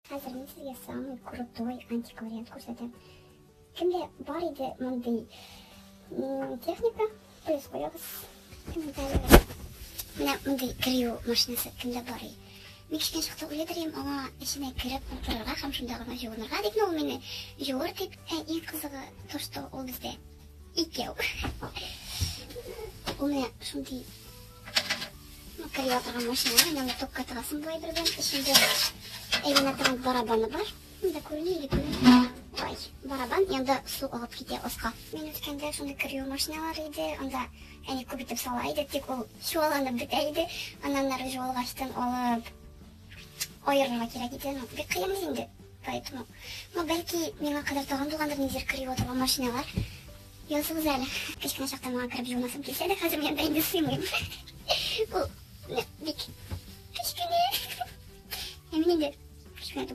Хәзер мин сезгә самый крутой антик вариант күрсәтәм. Кемдә бар иде мондый техника? Плюс куягыз комментарийларга. Менә мондый кер юу машинасы кемдә бар иде? Мин кечкенә чакта уйлыйдыр идем, аңа эченә кереп утырырга һәм шунда гына җуынырга дип, ну ул мине җуыр дип. Ә иң кызыгы то, что ул бездә икәү. Ул менә шундый ну, кер юа торган машина, менә анда токка тыгасың болай бер белән, эчендә әйләнә торган барабаны бар. Монда күренә или күренми? Ой, барабан, янда су агып китә аска. Мин үскәндә шундый кер юу машиналары иде, анда әни күп итеп сала иде, тик ул чуаланып бетә иде. Аннан ары жуалгачтан алып аерырга кирәк иде. Ну, бик кыен бит инде. Поэтому, ну, бәлки, миңа кадәр тагын булгандыр ниндидер кер юа торган машиналар. Языгыз әле. Кечкенә чакта моңа кереп жуынасым килсә дә, хәзер мин анда инде сыймыйм. Ул бик кечкенә. Ә мин инде кечкенә.